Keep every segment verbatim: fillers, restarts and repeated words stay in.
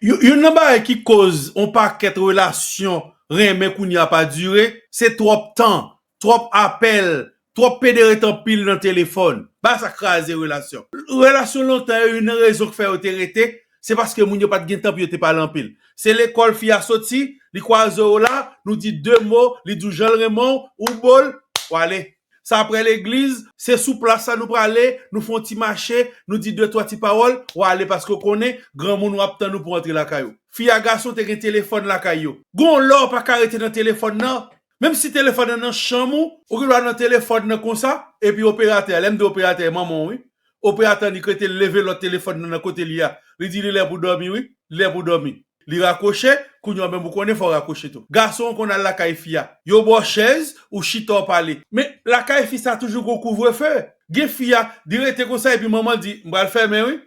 Yo- Youn nan bagay ki koz yon pakèt relasyon renmen kounye a pa dire, se twòp tan, twòp apèl, twòp pede ret anpil nan telefòn. Bagay sa kraze relasyon. Relasyon lontan yo, youn nan rezon k fè yo te rete, se paske moun yo pa t gen tan pou yo te pale anpil. Se lekòl fi a soti, li kwaze w la, nou di de mo, li di w jan l renmen w, ou bo l, w ale. Sa apre legliz, se sou plas la nou prale, nou fè yon ti mache, nou di de twa ti pawòl, w ale paske w konnen granmoun w ap tann ou pou w antre lakay ou. Fi a gason te gen telefòn lakay yo. Gon lè w pa ka rete nan telefòn nan. Menm si telefòn nan nan chanm ou, ou gen dwa nan telefòn nan konsa, epi operatè a, lè m di operatè a, manman w, wi. Operatè an li k rete leve lòt telefòn nan nan kote li a. Li di li lè pou dòmi, wi. Li lè pou dòmi. Li rakwoche, kounye a menm ou konnen fò w rakwoche tou. Gason an konn al lakay fi a. Yo ba w chèz, ou chita w pale. Men lakay fi sa toujou gon kouvrefe. Gen fi a, li rete konsa epi manman di, m pral fèmen wi.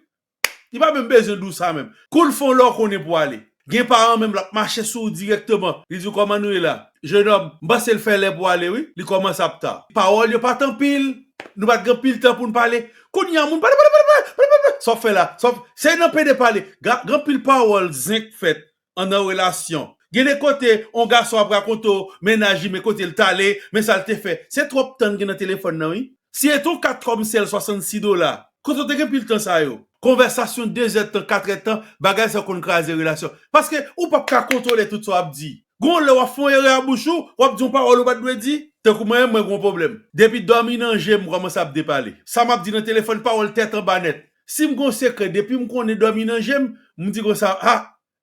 Li pa menm bezwen di w sa menm. Kou l fè w lè w konnen pou w ale. Gen paran menm l ap mache sou ou dirèkteman. Li di w kòman nou ye la? Jenòm, m panse l fè lè pou w ale wi. Li kòmanse ap ta. Pawòl yo pa t anpil. Nou pa t gen anpil tan pou n pale. Kounye a moun pale, pale, pale, pale, pale, pale. Sa w fè la? Sa w f- Se nan pede pale. Ga- Gen anpil pawòl zen k fèt anndan relasyon. Gen de kote, yon gason ap rakonte w mennaj li, men kote l t ale, men sa l te fè. Se twòp tan n gen nan telefòn nan wi. Si e t yon kat kòmsèl swasannsis dola, kote w te gen pil tan sa yo? Konvèsasyon de zèdtan, kat èdtan, bagay sa konn kraze relasyon. Paske ou p ap ka kontwole tout sa w ap di. Gon lè w ap fè yon erè a bouch ou, w ap di yon pawòl ou pa t dwe di. Tankou mwen menm, mwen gon pwoblèm. Depi dòmi nan je m, m kòmanse ap depale. Sa m ap di nan telefòn, pawòl tèt anba nèt. Si m gon sekrè, depi m konnen dòmi nan je m, m di konsa, a,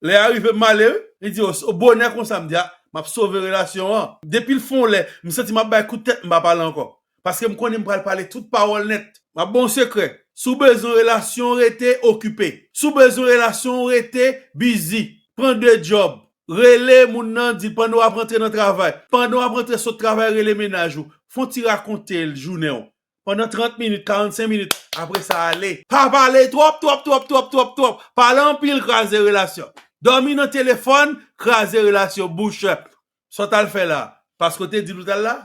lè a rive m ale wi. Li di, o, bonè konsa, m di, a, m ap sove relasyon an. Depi l fè yon lè, m santi m ap bay kout tèt, m pa pale ankò. Paske m konnen m pral pale tout pawòl nèt. M ap ba w yon sekrè. Si w bezwen relasyon w rete okipe. Si w bezwen relasyon w rete bizi. Pran de djòb. Rele moun nan, di l pandan w ap rantre nan travay. Pandan w ap rantre sot travay, rele mennaj ou. Fè yon ti rakonte l jounen w. Pandan trant minit, karannsenk minit, apre sa ale. Pa pale twòp, twòp, twòp, twòp, twòp, twòp. Pale anpil kraze relasyon. Dòmi nan telefòn, kraze relasyon. Bouch. Sa w t al fè la? Paske w te di l ou t al la?